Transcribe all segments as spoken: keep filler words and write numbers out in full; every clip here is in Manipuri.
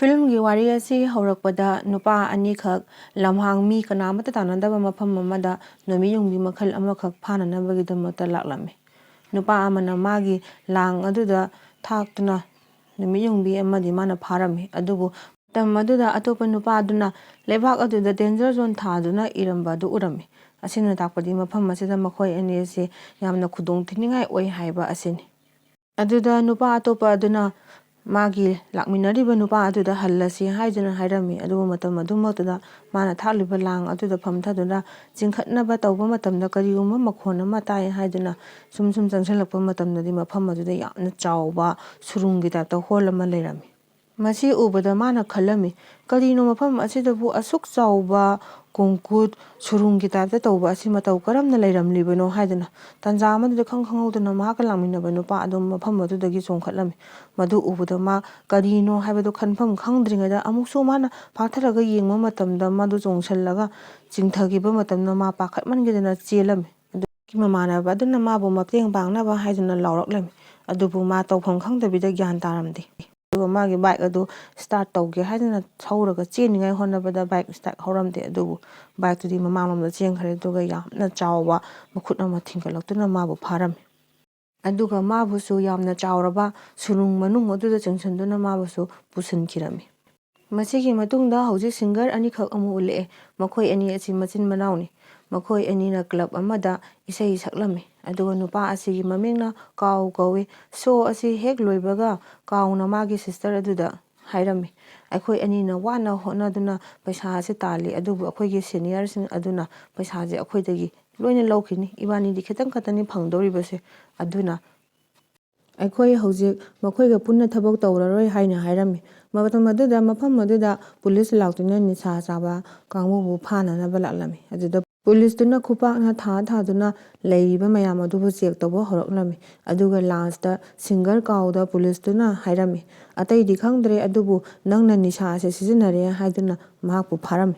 ꯐꯤꯂꯝꯒꯤ ꯋꯥꯔꯤ ꯑꯁꯤ ꯍꯧꯔꯛꯄꯗ ꯅꯨꯄꯥ ꯑꯅꯤꯈꯛ ꯂꯝꯍꯥꯡ, ꯃꯤ ꯀꯅꯥꯃꯠꯇ ꯇꯥꯟꯅꯗꯕ ꯃꯐꯝ ꯑꯃꯗ ꯅꯨꯃꯤꯠ ꯌꯨꯡꯕꯤ ꯃꯈꯜ ꯑꯃꯈꯛ ꯐꯥꯅꯅꯕꯒꯤꯗꯃꯛꯇ ꯂꯥꯛꯂꯝꯃꯤ꯫ ꯅꯨꯄꯥ ꯑꯃꯅ ꯃꯥꯒꯤ ꯂꯥꯡ ꯑꯗꯨꯗ ꯊꯥꯛꯇꯨꯅ ꯅꯨꯃꯤꯠ ꯌꯨꯡꯕꯤ ꯑꯃꯗꯤ ꯃꯥꯅ ꯐꯥꯔꯝꯃꯤ꯫ ꯑꯗꯨꯕꯨ ꯃꯇꯝ ꯑꯗꯨꯗ ꯑꯇꯣꯞꯄ ꯅꯨꯄꯥ ꯑꯗꯨꯅ ꯂꯩꯕꯥꯛ ꯑꯗꯨꯗ danger zone ꯊꯥꯗꯨꯅ ꯏꯔꯝꯕ ꯑꯗꯨ ꯎꯔꯝꯃꯤ꯫ ꯑꯁꯤꯅ ꯇꯥꯛꯄꯗꯤ ꯃꯐꯝ ꯑꯁꯤꯗ ꯃꯈꯣꯏ ꯑꯅꯤ ꯑꯁꯤ ꯌꯥꯝꯅ ꯈꯨꯗꯣꯡ ꯊꯤꯅꯤꯡꯉꯥꯏ ꯑꯣꯏ ꯍꯥꯏꯕ ꯑꯁꯤꯅꯤ꯫ ꯑꯗꯨꯗ ꯅꯨꯄꯥ ꯑꯇꯣꯞꯄ ꯑꯗꯨꯅ ꯃꯥꯒꯤ ꯂꯥꯛꯃꯤꯟꯅꯔꯤꯕ ꯅꯨꯄꯥ ꯑꯗꯨꯗ ꯍꯜꯂꯁꯤ ꯍꯥꯏꯗꯨꯅ ꯍꯥꯏꯔꯝꯃꯤ꯫ ꯑꯗꯨꯕꯨ ꯃꯇꯝ ꯑꯗꯨꯃꯛꯇꯨꯗ ꯃꯥꯅ ꯊꯥꯛꯂꯤꯕ ꯂꯥꯡ ꯑꯗꯨꯗ ꯐꯝꯊꯗꯨꯅ ꯆꯤꯡꯈꯠꯅꯕ ꯇꯧꯕ ꯃꯇꯝꯗ ꯀꯔꯤꯒꯨꯝꯕ ꯃꯈꯣꯟ ꯑꯃ ꯇꯥꯏ ꯍꯥꯏꯗꯨꯅ ꯁꯨꯝ ꯁꯨꯝ ꯆꯪꯁꯤꯜꯂꯛꯄ ꯃꯇꯝꯗꯗꯤ ꯃꯐꯝ ꯑꯗꯨꯗ ꯌꯥꯝꯅ ꯆꯥꯎꯕ ꯁꯨꯔꯨꯡꯒꯤ type ꯇ hall ꯑꯃ ꯂꯩꯔꯝꯃꯤ꯫ ꯃꯁꯤ ꯎꯕꯗ ꯃꯥꯅ ꯈꯜꯂꯝꯃꯤ, "ꯀꯔꯤꯅꯣ ꯃꯐꯝ ꯑꯁꯤꯗꯕꯨ ꯑꯁꯨꯛ ꯆꯥꯎꯕ ꯀꯣꯡꯀꯨꯠ ꯁꯨꯔꯨꯡꯒꯤ type ꯇ ꯇꯧꯕ ꯑꯁꯤ ꯃꯇꯧ ꯀꯔꯝꯅ ꯂꯩꯔꯝꯂꯤꯕꯅꯣ?" ꯍꯥꯏꯗꯨꯅ ꯇꯥꯟꯖꯥ ꯑꯃꯗꯨꯗ ꯈꯪ ꯈꯪꯍꯧꯗꯅ ꯃꯍꯥꯛꯀ ꯂꯥꯛꯃꯤꯟꯅꯕ ꯅꯨꯄꯥ ꯑꯗꯨ ꯃꯐꯝ ꯑꯗꯨꯗꯒꯤ ꯆꯣꯡꯈꯠꯂꯝꯃꯤ꯫ ꯃꯗꯨ ꯎꯕꯗ ꯃꯥ ꯀꯔꯤꯅꯣ ꯍꯥꯏꯕꯗꯨ ꯈꯟꯐꯝ ꯈꯪꯗ꯭ꯔꯤꯉꯩꯗ ꯑꯃꯨꯛꯁꯨ ꯃꯥꯅ ꯐꯥꯛꯊꯔꯒ ꯌꯦꯡꯕ ꯃꯇꯝꯗ ꯃꯗꯨ ꯆꯣꯡꯁꯤꯜꯂꯒ ꯆꯤꯡꯊꯈꯤꯕ ꯃꯇꯝꯗ ꯃꯥ ꯄꯥꯈꯠꯃꯟꯈꯤꯗꯅ ꯆꯦꯜꯂꯝꯃꯤ꯫ ꯑꯗꯨꯒꯤ ꯃꯃꯥꯟꯅꯕ ꯑꯗꯨꯅ ꯃꯥꯕꯨ ꯃꯇꯦꯡ ꯄꯥꯡꯅꯕ ꯍꯥꯏꯗꯨꯅ ꯂꯥꯎꯔꯛꯂꯝꯃꯤ꯫ ꯑꯗꯨꯕꯨ ꯃꯥ ꯇꯧꯐꯝ ꯈꯪꯗꯕꯤꯗ ꯒ꯭ꯌꯥꯟ ꯇꯥꯔꯝꯗꯦ꯫ ꯑꯗꯨꯒ ꯃꯥꯒꯤ bike ꯑꯗꯨ start ꯇꯧꯒꯦ ꯍꯥꯏꯗꯨꯅ ꯊꯧꯔꯒ ꯆꯦꯟꯅꯤꯡꯉꯥꯏ ꯍꯣꯠꯅꯕꯗ bike start ꯍꯧꯔꯝꯗꯦ꯫ ꯑꯗꯨꯕꯨ bike ꯇꯨꯗꯤ ꯃꯃꯥꯡꯂꯣꯝꯗ ꯆꯦꯟꯈ꯭ꯔꯦ꯫ ꯑꯗꯨꯒ ꯌꯥꯝꯅ ꯆꯥꯎꯕ ꯃꯈꯨꯠ ꯑꯃ ꯊꯤꯡꯒꯠꯂꯛꯇꯨꯅ ꯃꯥꯕꯨ ꯐꯥꯔꯝꯃꯤ꯫ ꯑꯗꯨꯒ ꯃꯥꯕꯨꯁꯨ ꯌꯥꯝꯅ ꯆꯥꯎꯔꯕ ꯁꯨꯔꯨꯡ ꯃꯅꯨꯡ ꯑꯗꯨꯗ ꯆꯤꯡꯁꯤꯟꯗꯨꯅ ꯃꯥꯕꯨꯁꯨ ꯄꯨꯁꯤꯟꯈꯤꯔꯝꯃꯤ꯫ ꯃꯁꯤꯒꯤ ꯃꯇꯨꯡꯗ ꯍꯧꯖꯤꯛ singer ꯑꯅꯤꯈꯛ ꯑꯃꯨꯛ ꯎꯠꯂꯛꯑꯦ꯫ ꯃꯈꯣꯏ ꯑꯅꯤ ꯑꯁꯤ ꯃꯆꯤꯟ ꯃꯅꯥꯎꯅꯤ꯫ ꯃꯈꯣꯏ ꯑꯅꯤꯅ club ꯑꯃꯗ ꯏꯁꯩ ꯁꯛꯂꯝꯃꯤ꯫ ꯑꯗꯨꯒ ꯅꯨꯄꯥ ꯑꯁꯤꯒꯤ ꯃꯃꯤꯡꯅ ꯀꯥꯎ ꯀꯧꯏ꯫ Show ꯑꯁꯤ ꯍꯦꯛ ꯂꯣꯏꯕꯒ ꯀꯥꯎꯅ ꯃꯥꯒꯤ sister ꯑꯗꯨꯗ ꯍꯥꯏꯔꯝꯃꯤ, "ꯑꯩꯈꯣꯏ ꯑꯅꯤꯅ ꯋꯥꯅ ꯍꯣꯠꯅꯗꯨꯅ ꯄꯩꯁꯥ ꯑꯁꯤ ꯇꯥꯜꯂꯤ, ꯑꯗꯨꯕꯨ ꯑꯩꯈꯣꯏꯒꯤ senior ꯁꯤꯡ ꯑꯗꯨꯅ ꯄꯩꯁꯥꯁꯦ ꯑꯩꯈꯣꯏꯗꯒꯤ ꯂꯣꯏꯅ ꯂꯧꯈꯤꯅꯤ꯫ ꯏꯕꯥꯅꯤꯗꯤ ꯈꯤꯇꯪ ꯈꯛꯇꯅꯤ ꯐꯪꯗꯧꯔꯤꯕꯁꯦ꯫ ꯑꯗꯨꯅ ꯑꯩꯈꯣꯏ ꯍꯧꯖꯤꯛ ꯃꯈꯣꯏꯒ ꯄꯨꯟꯅ ꯊꯕꯛ ꯇꯧꯔꯔꯣꯏ" ꯍꯥꯏꯅ ꯍꯥꯏꯔꯝꯃꯤ꯫ ꯃꯇꯝ ꯑꯗꯨꯗ ꯃꯐꯝ ꯑꯗꯨꯗ police ꯂꯥꯛꯇꯨꯅ ꯅꯤꯁꯥ ꯆꯥꯕ ꯀꯥꯡꯕꯨꯕꯨ ꯐꯥꯅꯅꯕ ꯂꯥꯛꯂꯝꯃꯤ꯫ ꯑꯗꯨꯗ police ꯇꯨꯅ ꯈꯨꯄꯥꯛꯅ ꯊꯥ ꯊꯥꯗꯨꯅ ꯂꯩꯔꯤꯕ ꯃꯌꯥꯝ ꯑꯗꯨꯕꯨ check ꯇꯧꯕ ꯍꯧꯔꯛꯂꯝꯃꯤ꯫ ꯑꯗꯨꯒ last singer ꯀꯥꯎꯗ police ꯇꯨꯅ ꯍꯥꯏꯔꯝꯃꯤ, "ꯑꯇꯩꯗꯤ ꯈꯪꯗ꯭ꯔꯦ, ꯑꯗꯨꯕꯨ ꯅꯪꯅ ꯅꯤꯁꯥ ꯑꯁꯤ ꯁꯤꯖꯤꯟꯅꯔꯦ" ꯍꯥꯏꯗꯨꯅ ꯃꯍꯥꯛꯄꯨ ꯐꯥꯔꯝꯃꯤ꯫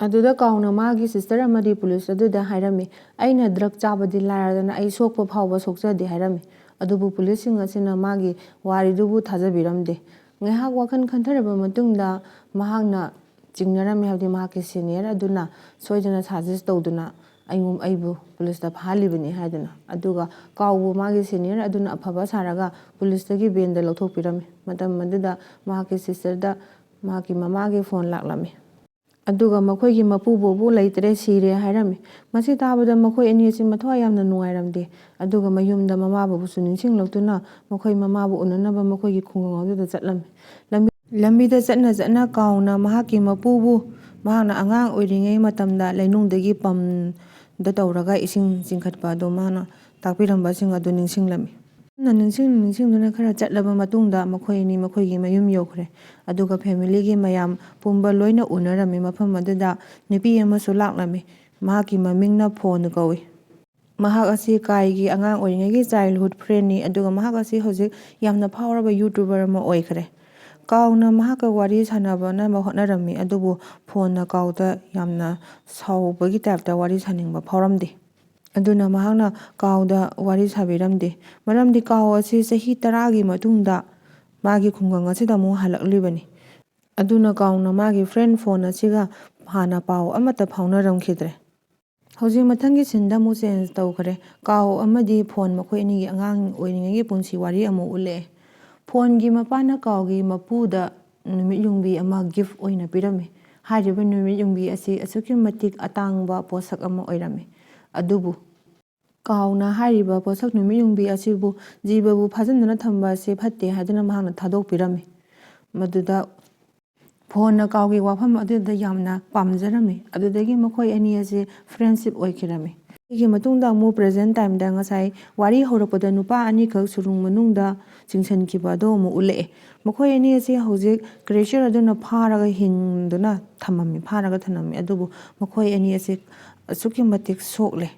ꯑꯗꯨꯗ ꯀꯥꯎꯅ ꯃꯥꯒꯤ sister ꯑꯃꯗꯤ police ꯑꯗꯨꯗ ꯍꯥꯏꯔꯝꯃꯤ, "ꯑꯩꯅ drug ꯆꯥꯕꯗꯤ ꯂꯥꯏꯔꯗꯅ ꯑꯩ ꯁꯣꯛꯄ ꯐꯥꯎꯕ ꯁꯣꯛꯆꯗꯦ" ꯍꯥꯏꯔꯝꯃꯤ꯫ ꯑꯗꯨꯕꯨ police ꯁꯤꯡ ꯑꯁꯤꯅ ꯃꯥꯒꯤ ꯋꯥꯔꯤꯗꯨꯕꯨ ꯊꯥꯖꯕꯤꯔꯝꯗꯦ꯫ ꯉꯥꯏꯍꯥꯛ ꯋꯥꯈꯜ ꯈꯟꯊꯔꯕ ꯃꯇꯨꯡꯗ ꯃꯍꯥꯛꯅ ꯆꯤꯡꯅꯔꯝꯃꯤ, ꯍꯥꯏꯕꯗꯤ ꯃꯍꯥꯛꯀꯤ senior ꯑꯗꯨꯅ ꯁꯣꯏꯗꯅ suggest ꯇꯧꯗꯨꯅ ꯑꯩꯉꯣꯟ-, ꯑꯩꯕꯨ ꯄꯨꯂꯤꯁꯇ ꯐꯥꯍꯜꯂꯤꯕꯅꯤ ꯍꯥꯏꯗꯨꯅ꯫ ꯑꯗꯨꯒ ꯀꯥꯎꯕꯨ ꯃꯥꯒꯤ senior ꯑꯗꯨꯅ ꯑꯐꯕ ꯁꯥꯔꯒ ꯄꯨꯂꯤꯁꯇꯒꯤ ꯕꯦꯟꯗ ꯂꯧꯊꯣꯛꯄꯤꯔꯝꯃꯤ꯫ ꯃꯇꯝ ꯑꯗꯨꯗ ꯃꯍꯥꯛꯀꯤ sister ꯗ ꯃꯍꯥꯛꯀꯤ ꯃꯃꯥꯒꯤ ꯐꯣꯟ ꯂꯥꯛꯂꯝꯃꯤ꯫ ꯑꯗꯨꯒ ꯃꯈꯣꯏꯒꯤ ꯃꯄꯨꯕꯣꯛꯄꯨ ꯂꯩꯇ꯭ꯔꯦ, ꯁꯤꯔꯦ ꯍꯥꯏꯔꯝꯃꯤ꯫ ꯃꯁꯤ ꯇꯥꯕꯗ ꯃꯈꯣꯏ ꯑꯅꯤ ꯑꯁꯤ ꯃꯊ꯭ꯋꯥꯏ ꯌꯥꯝꯅ ꯅꯨꯡꯉꯥꯏꯔꯝꯗꯦ꯫ ꯑꯗꯨꯒ ꯃꯌꯨꯝꯗ ꯃꯃꯥꯕꯣꯛꯄꯨꯁꯨ ꯅꯤꯡꯁꯤꯡꯂꯛꯇꯨꯅ ꯃꯈꯣꯏ ꯃꯃꯥꯕꯨ ꯎꯅꯅꯕ ꯃꯈꯣꯏꯒꯤ ꯈꯨꯡꯒꯪ ꯑꯗꯨꯗ ꯆꯠꯂꯝꯃꯤ꯫ ꯂꯝꯕꯤ-, ꯂꯝꯕꯤꯗ ꯆꯠꯅ ꯆꯠꯅ ꯀꯥꯎꯅ ꯃꯍꯥꯛꯀꯤ ꯃꯄꯨꯕꯨ ꯃꯍꯥꯛꯅ ꯑꯉꯥꯡ ꯑꯣꯏꯔꯤꯉꯩ ꯃꯇꯝꯗ ꯂꯩꯅꯨꯡꯗꯒꯤ ꯄꯝꯗ ꯇꯧꯔꯒ ꯏꯁꯤꯡ ꯆꯤꯡꯈꯠꯄ ꯑꯗꯨ ꯃꯥꯅ ꯇꯥꯛꯄꯤꯔꯝꯕꯁꯤꯡ ꯑꯗꯨ ꯅꯤꯡꯁꯤꯡꯂꯝꯃꯤ꯫ ꯅ ꯅꯤꯡꯁꯤꯡ ꯅꯤꯡꯁꯤꯡꯗꯨꯅ ꯈꯔ ꯆꯠꯂꯕ ꯃꯇꯨꯡꯗ ꯃꯈꯣꯏ ꯑꯅꯤ ꯃꯈꯣꯏꯒꯤ ꯃꯌꯨꯝ ꯌꯧꯈ꯭ꯔꯦ꯫ ꯑꯗꯨꯒ family ꯒꯤ ꯃꯌꯥꯝ ꯄꯨꯝꯕ ꯂꯣꯏꯅ ꯎꯅꯔꯝꯃꯤ꯫ ꯃꯐꯝ ꯑꯗꯨꯗ ꯅꯨꯄꯤ ꯑꯃꯁꯨ ꯂꯥꯛꯂꯝꯃꯤ꯫ ꯃꯍꯥꯛꯀꯤ ꯃꯃꯤꯡꯅ ꯐꯣꯟ ꯀꯧꯏ꯫ ꯃꯍꯥꯛ ꯑꯁꯤ ꯀꯥꯏꯒꯤ ꯑꯉꯥꯡ ꯑꯣꯏꯔꯤꯉꯩꯒꯤ childhood friend ꯅꯤ, ꯑꯗꯨꯒ ꯃꯍꯥꯛ ꯑꯁꯤ ꯍꯧꯖꯤꯛ ꯌꯥꯝꯅ ꯐꯥꯎꯔꯕ YouTuber ꯑꯃ ꯑꯣꯏꯈ꯭ꯔꯦ꯫ ꯀꯥꯎꯅ ꯃꯍꯥꯛꯀ ꯋꯥꯔꯤ ꯁꯥꯟꯅꯕꯅꯕ ꯍꯣꯠꯅꯔꯝꯃꯤ, ꯑꯗꯨꯕꯨ ꯐꯣꯟꯅ ꯀꯥꯎꯗ ꯌꯥꯝꯅ ꯁꯥꯎꯕꯒꯤ type ꯇ ꯋꯥꯔꯤ ꯁꯥꯅꯤꯡꯕ ꯐꯥꯎꯔꯝꯗꯦ꯫ ꯑꯗꯨꯅ ꯃꯍꯥꯛꯅ ꯀꯥꯎꯗ ꯋꯥꯔꯤ ꯁꯥꯕꯤꯔꯝꯗꯦ꯫ ꯃꯔꯝꯗꯤ ꯀꯥꯎ ꯑꯁꯤ ꯆꯍꯤ ꯇꯔꯥꯒꯤ ꯃꯇꯨꯡꯗ ꯃꯥꯒꯤ ꯈꯨꯡꯒꯪ ꯑꯁꯤꯗ ꯑꯃꯨꯛ ꯍꯜꯂꯛꯂꯤꯕꯅꯤ꯫ ꯑꯗꯨꯅ ꯀꯥꯎꯅ ꯃꯥꯒꯤ friend ꯐꯣꯟ ꯑꯁꯤꯒ ꯍꯥꯟꯅ ꯄꯥꯎ ꯑꯃꯠꯇ ꯐꯥꯎꯅꯔꯝꯈꯤꯗ꯭ꯔꯦ꯫ ꯍꯧꯖꯤꯛ ꯃꯊꯪꯒꯤ scene ꯗ ꯑꯃꯨꯛ change ꯇꯧꯈ꯭ꯔꯦ꯫ ꯀꯥꯎ ꯑꯃꯗꯤ ꯐꯣꯟ ꯃꯈꯣꯏ ꯑꯅꯤꯒꯤ ꯑꯉꯥꯡ ꯑꯣꯏꯔꯤꯉꯩꯒꯤ ꯄꯨꯟꯁꯤ ꯋꯥꯔꯤ ꯑꯃꯨꯛ ꯎꯠꯂꯛꯑꯦ꯫ ꯐꯣꯟꯒꯤ ꯃꯄꯥꯅ ꯀꯥꯎꯒꯤ ꯃꯄꯨꯗ ꯅꯨꯃꯤꯠ ꯌꯨꯡꯕꯤ ꯑꯃ gift ꯑꯣꯏꯅ ꯄꯤꯔꯝꯃꯤ꯫ ꯍꯥꯏꯔꯤꯕ ꯅꯨꯃꯤꯠ ꯌꯨꯡꯕꯤ ꯑꯁꯤ ꯑꯁꯨꯛꯀꯤ ꯃꯇꯤꯛ ꯑꯇꯥꯡꯕ ꯄꯣꯠꯁꯛ ꯑꯃ ꯑꯣꯏꯔꯝꯃꯤ꯫ ꯑꯗꯨꯕꯨ ꯀꯥꯎꯅ ꯍꯥꯏꯔꯤꯕ ꯄꯣꯠꯁꯛ ꯅꯨꯃꯤꯠ ꯌꯨꯡꯕꯤ ꯑꯁꯤꯕꯨ ꯖꯤꯕꯕꯨ ꯐꯥꯖꯤꯟꯗꯨꯅ ꯊꯝꯕ ꯑꯁꯤ ꯐꯠꯇꯦ ꯍꯥꯏꯗꯨꯅ ꯃꯍꯥꯛꯅ ꯊꯥꯗꯣꯛꯄꯤꯔꯝꯃꯤ꯫ ꯃꯗꯨꯗ ꯐꯣꯟꯅ ꯀꯥꯎꯒꯤ ꯋꯥꯐꯝ ꯑꯗꯨꯗ ꯌꯥꯝꯅ ꯄꯥꯝꯖꯔꯝꯃꯤ꯫ ꯑꯗꯨꯗꯒꯤ ꯃꯈꯣꯏ ꯑꯅꯤ ꯑꯁꯤ friendship ꯑꯣꯏꯈꯤꯔꯝꯃꯤ꯫ ꯁꯤꯒꯤ ꯃꯇꯨꯡꯗ ꯑꯃꯨꯛ present time ꯗ ꯉꯁꯥꯏ ꯋꯥꯔꯤ ꯍꯧꯔꯛꯄꯗ ꯅꯨꯄꯥ ꯑꯅꯤꯈꯛ ꯁꯨꯔꯨꯡ ꯃꯅꯨꯡꯗ ꯆꯤꯡꯁꯤꯟꯈꯤꯕ ꯑꯗꯨ ꯑꯃꯨꯛ ꯎꯠꯂꯛꯑꯦ꯫ ꯃꯈꯣꯏ ꯑꯅꯤ ꯑꯁꯤ ꯍꯧꯖꯤꯛ creature ꯑꯗꯨꯅ ꯐꯥꯔꯒ ꯍꯤꯡꯗꯨꯅ ꯊꯝꯃꯝꯃꯤ, ꯐꯥꯔꯒ ꯊꯝꯃꯝꯃꯤ꯫ ꯑꯗꯨꯕꯨ ꯃꯈꯣꯏ ꯑꯅꯤ ꯑꯁꯤ ꯑꯁꯨꯛꯀꯤ ꯃꯇꯤꯛ ꯁꯣꯛꯂꯦ꯫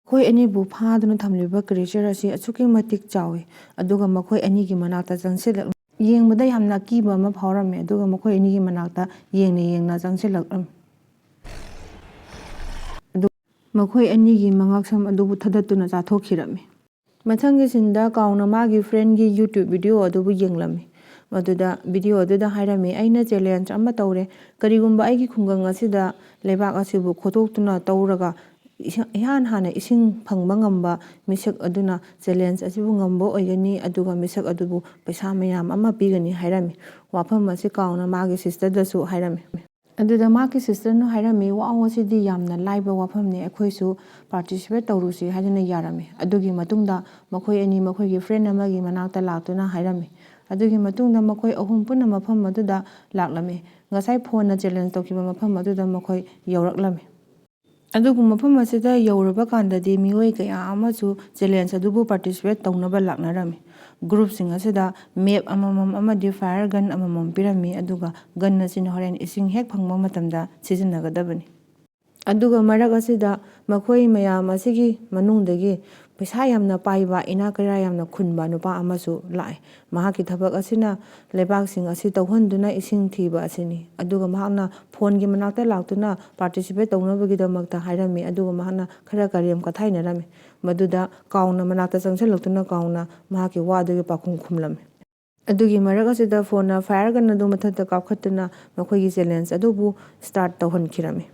ꯃꯈꯣꯏ ꯑꯅꯤꯕꯨ ꯐꯥꯗꯨꯅ ꯊꯝꯂꯤꯕ creature ꯑꯁꯤ ꯑꯁꯨꯛꯀꯤ ꯃꯇꯤꯛ ꯆꯥꯎꯏ, ꯑꯗꯨꯒ ꯃꯈꯣꯏ ꯑꯅꯤꯒꯤ ꯃꯅꯥꯛꯇ ꯆꯪꯁꯤꯜꯂꯛ-, ꯌꯦꯡꯕꯗ ꯌꯥꯝꯅ ꯑꯀꯤꯕ ꯑꯃ ꯐꯥꯎꯔꯝꯃꯤ, ꯑꯗꯨꯒ ꯃꯈꯣꯏ ꯑꯅꯤꯒꯤ ꯃꯅꯥꯛꯇ ꯌꯦꯡꯅ ꯌꯦꯡꯅ ꯆꯪꯁꯤꯜꯂꯛꯂꯝꯃꯤ꯫ ꯑꯗꯨ ꯃꯈꯣꯏ ꯑꯅꯤꯒꯤ ꯃꯉꯛꯁꯝ ꯑꯗꯨꯕꯨ ꯊꯗꯠꯇꯨꯅ ꯆꯥꯊꯣꯛꯈꯤꯔꯝꯃꯤ꯫ ꯃꯊꯪꯒꯤ scene ꯗ ꯀꯥꯎꯅ ꯃꯥꯒꯤ friend ꯒꯤ YouTube video ꯑꯗꯨꯕꯨ ꯌꯦꯡꯂꯝꯃꯤ꯫ ꯑꯗꯨꯗ ꯚꯤꯗꯤꯑꯣ ꯑꯗꯨꯗ ꯍꯥꯏꯔꯝꯃꯤ, "ꯑꯩꯅ ꯆꯦꯂꯦꯟꯖ ꯑꯃ ꯇꯧꯔꯦ꯫ ꯀꯔꯤꯒꯨꯝꯕ ꯑꯩꯒꯤ ꯈꯨꯡꯒꯪ ꯑꯁꯤꯗ ꯂꯩꯕꯥꯛ ꯑꯁꯤꯕꯨ ꯈꯣꯠꯇꯣꯛꯇꯨꯅ ꯇꯧꯔꯒ ꯏꯍ-, ꯏꯍꯥꯟ ꯍꯥꯟꯅ ꯏꯁꯤꯡ ꯐꯪꯕ ꯉꯝꯕ ꯃꯤꯁꯛ ꯑꯗꯨꯅ ꯆꯦꯂꯦꯟꯖ ꯑꯁꯤꯕꯨ ꯉꯝꯕ ꯑꯣꯏꯒꯅꯤ, ꯑꯗꯨꯒ ꯃꯤꯁꯛ ꯑꯗꯨꯕꯨ ꯄꯩꯁꯥ ꯃꯌꯥꯝ ꯑꯃ ꯄꯤꯒꯅꯤ" ꯍꯥꯏꯔꯝꯃꯤ꯫ ꯋꯥꯐꯝ ꯑꯁꯤ ꯀꯥꯎꯅ ꯃꯥꯒꯤ ꯁꯤꯁꯇꯔꯗꯁꯨ ꯍꯥꯏꯔꯝꯃꯤ꯫ ꯑꯗꯨꯗ ꯃꯥꯒꯤ ꯁꯤꯁꯇꯔꯅ ꯍꯥꯏꯔꯝꯃꯤ, "ꯋꯥꯎ, ꯑꯁꯤꯗꯤ ꯌꯥꯝꯅ ꯂꯥꯏꯕ ꯋꯥꯐꯝꯅꯤ, ꯑꯩꯈꯣꯏꯁꯨ ꯄꯥꯔꯇꯤꯁꯤꯄꯦꯠ ꯇꯧꯔꯨꯁꯤ" ꯍꯥꯏꯗꯨꯅ ꯌꯥꯔꯝꯃꯤ꯫ ꯑꯗꯨꯒꯤ ꯃꯇꯨꯡꯗ ꯃꯈꯣꯏ ꯑꯅꯤ ꯃꯈꯣꯏꯒꯤ ꯐ꯭ꯔꯦꯟ ꯑꯃꯒꯤ ꯃꯅꯥꯛꯇ ꯂꯥꯛꯇꯨꯅ ꯍꯥꯏꯔꯝꯃꯤ꯫ ꯑꯗꯨꯒꯤ ꯃꯇꯨꯡꯗ ꯃꯈꯣꯏ ꯑꯍꯨꯝ ꯄꯨꯟꯅ ꯃꯐꯝ ꯑꯗꯨꯗ ꯂꯥꯛꯂꯝꯃꯤ꯫ ꯉꯁꯥꯏ ꯐꯣꯟꯅ ꯆꯦꯂꯦꯟꯖ ꯇꯧꯈꯤꯕ ꯃꯐꯝ ꯑꯗꯨꯗ ꯃꯈꯣꯏ ꯌꯧꯔꯛꯂꯝꯃꯤ꯫ ꯑꯗꯨꯕꯨ ꯃꯐꯝ ꯑꯁꯤꯗ ꯌꯧꯔꯕ ꯀꯥꯟꯗꯗꯤ ꯃꯤꯑꯣꯏ ꯀꯌꯥ ꯑꯃꯁꯨ ꯆꯦꯂꯦꯟꯖ ꯑꯗꯨꯕꯨ ꯄꯥꯔꯇꯤꯁꯤꯄꯦꯠ ꯇꯧꯅꯕ ꯂꯥꯛꯅꯔꯝꯃꯤ꯫ ꯒ꯭ꯔꯨꯞꯁꯤꯡ ꯑꯁꯤꯗ ꯃꯦꯞ ꯑꯃꯃꯝ ꯑꯃꯗꯤ ꯐꯥꯌꯔ ꯒꯟ ꯑꯃꯃꯝ ꯄꯤꯔꯝꯃꯤ, ꯑꯗꯨꯒ ꯒꯟ ꯑꯁꯤꯅ ꯍꯣꯔꯦꯟ ꯏꯁꯤꯡ ꯍꯦꯛ ꯐꯪꯕ ꯃꯇꯝꯗ ꯁꯤꯖꯤꯟꯅꯒꯗꯕꯅꯤ꯫ ꯑꯗꯨꯒ ꯃꯔꯛ ꯑꯁꯤꯗ ꯃꯈꯣꯏ ꯃꯌꯥꯝ ꯑꯁꯤꯒꯤ ꯃꯅꯨꯡꯗꯒꯤ ꯄꯩꯁꯥ ꯌꯥꯝꯅ ꯄꯥꯏꯕ, ꯏꯅꯥꯛ ꯀꯩꯔꯥ ꯌꯥꯝꯅ ꯈꯨꯟꯕ ꯅꯨꯄꯥ ꯑꯃꯁꯨ ꯂꯥꯛꯑꯦ꯫ ꯃꯍꯥꯛꯀꯤ ꯊꯕꯛ ꯑꯁꯤꯅ ꯂꯩꯕꯥꯛꯁꯤꯡ ꯑꯁꯤ ꯇꯧꯍꯟꯗꯨꯅ ꯏꯁꯤꯡ ꯊꯤꯕ ꯑꯁꯤꯅꯤ꯫ ꯑꯗꯨꯒ ꯃꯍꯥꯛꯅ ꯐꯣꯟꯒꯤ ꯃꯅꯥꯛꯇ ꯂꯥꯛꯇꯨꯅ ꯄꯥꯔꯇꯤꯁꯤꯄꯦꯠ ꯇꯧꯅꯕꯒꯤꯗꯃꯛꯇ ꯍꯥꯏꯔꯝꯃꯤ, ꯑꯗꯨꯒ ꯃꯍꯥꯛꯅ ꯈꯔ ꯀꯔꯦꯝ ꯀꯊꯥꯏꯅꯔꯝꯃꯤ꯫ ꯃꯗꯨꯗ ꯀꯥꯎꯅ ꯃꯅꯥꯛꯇ ꯆꯪꯁꯤꯜꯂꯛꯇꯨꯅ ꯀꯥꯎꯅ ꯃꯍꯥꯛꯀꯤ ꯋꯥꯗꯨꯒꯤ ꯄꯥꯎꯈꯨꯝ ꯈꯨꯝꯂꯝꯃꯤ꯫ ꯑꯗꯨꯒꯤ ꯃꯔꯛ ꯑꯁꯤꯗ ꯐꯣꯟꯅ ꯐꯥꯌꯔ ꯒꯟ ꯑꯗꯨ ꯃꯊꯛꯇ ꯀꯥꯞꯈꯠꯇꯨꯅ ꯃꯈꯣꯏꯒꯤ ꯆꯦꯂꯦꯟꯖ ꯑꯗꯨꯕꯨ ꯁ꯭ꯇꯥꯔꯠ ꯇꯧꯍꯟꯈꯤꯔꯝꯃꯤ꯫